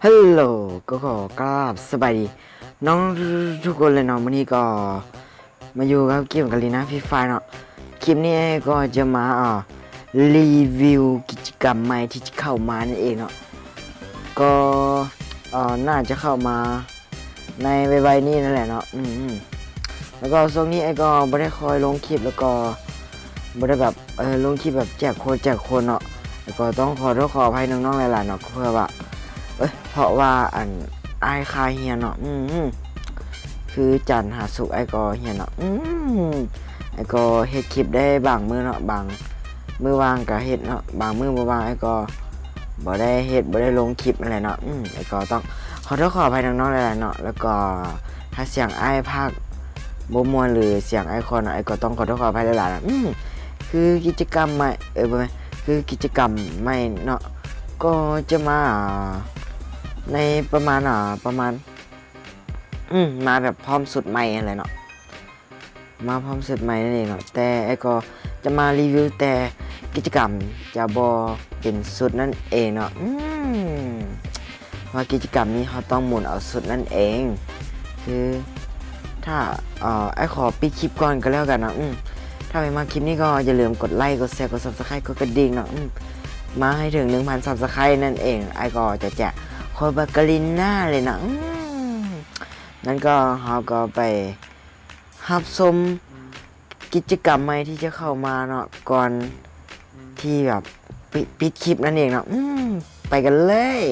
ຮັລໂຫຼ ກໍຂໍກາບສະບາຍດີນ້ອງທຸກໆຄົນເລີຍເນາະ. ມື້ນີ້ກໍມາຢູ່ກັບເກມກາລີນາຟຣີຟາຍເນາະ. ຄລິບນີ້ອ້າຍກໍຈະມາ ອ່າ ຣີວິວກິດຈະກຳໃໝ່ທີ່ຈະເຂົ້າມານັ້ນເອງເນາະ. ກໍ ອ່າ ໜ້າຈະເຂົ້າມາ ໃນໄວໆນີ້ນັ້ນແຫຼະເນາະ. ອືມ ແລ້ວກໍຊ່ວງນີ້ອ້າຍກໍບໍ່ໄດ້ຄ່ອຍລົງຄລິບ ແລ້ວກໍບໍ່ໄດ້ແບບ ເອີ ລົງຄລິບແບບແຈກໂຄດແຈກຄົນເນາະ. ແລ້ວກໍຕ້ອງຂໍໂທດຂໍອະໄພນ້ອງໆຫຼາຍໆເນາະ ເພື່ອວ່າ ເອີ ເພາະວ່າ ອັນ ອ້າຍຄາຮຽນເນາະ. ອືມ ຄືຈັນຫາສຸກອ້າຍກໍຮຽນເນາະ. ອືມ ອ້າຍກໍເຮັດຄລິບໄດ້ບາງມື້ເນາະ ບາງມື້ວ່າງກໍເຮັດເນາະ ບາງມື້ບໍ່ວ່າງອ້າຍກໍ ບໍ່ໄດ້ເຮັດ ບໍ່ໄດ້ລົງຄລິບຫັ້ນແຫຼະເນາະ. ອືມ ແລ້ວກໍຕ້ອງຂໍໂທດຂໍອະໄພນ້ອງໆຫຼາຍໆເນາະ. ແລ້ວກໍຖ້າສຽງອ້າຍພາກບໍ່ມ່ວນ ຫຼື ສຽງອ້າຍຄອນເນາະ ອ້າຍກໍຕ້ອງຂໍໂທດຂໍອະໄພຫຼາຍໆເນາະ. ອືມ ຄືກິດຈະກຳໃໝ່ ເອີ ບໍ່ແມ່ນ ຄືກິດຈະກຳໃໝ່ເນາະ ກໍຈະມາໃນປະມານ ອ່າ ປະມານ ອືມ ມາແບບພ້ອມຊຸດໃໝ່ຫັ້ນແຫຼະເນາະ. ມາພ້ອມຊຸດໃໝ່ນັ້ນເອງເນາະ. ແຕ່ອ້າຍກໍຈະມາຣີວິວແຕ່ກິດຈະກຳ ຈະບໍ່ເປັນຊຸດນັ້ນເອງເນາະ. ອືມ ເພາະວ່າກິດຈະກຳນີ້ເຮົາຕ້ອງໝູນເອົາຊຸດນັ້ນເອງ. ຄືຖ້າ ເອີ ອ້າຍຂໍປິດຄລິບກ່ອນກໍແລ້ວກັນເນາະ. ອືມ ຖ້າໃຜມັກຄລິບນີ້ກໍຢ່າລືມກົດໄລ ກົດແຊ ກົດຊັບສະໄຄ ກົດກະດິ່ງເນາະ. ອືມ ມາໃຫ້ເຖິງໜຶ່ງພັນຊັບສະໄຄນັ້ນເອງ ອ້າຍກໍຈະແຈກໂຄດບັກກາລີນາເລີຍເນາະ. ອືມ ນັ້ນກໍເຮົາກໍໄປ ຮັບຊົມກິດຈະກຳໃໝ່ທີ່ຈະເຂົ້າມາເນາະ ກ່ອນທີ່ແບບ ປິດ ປິດຄລິບນັ້ນເອງເນາະ. ອືມ ໄປກັນເລີຍ.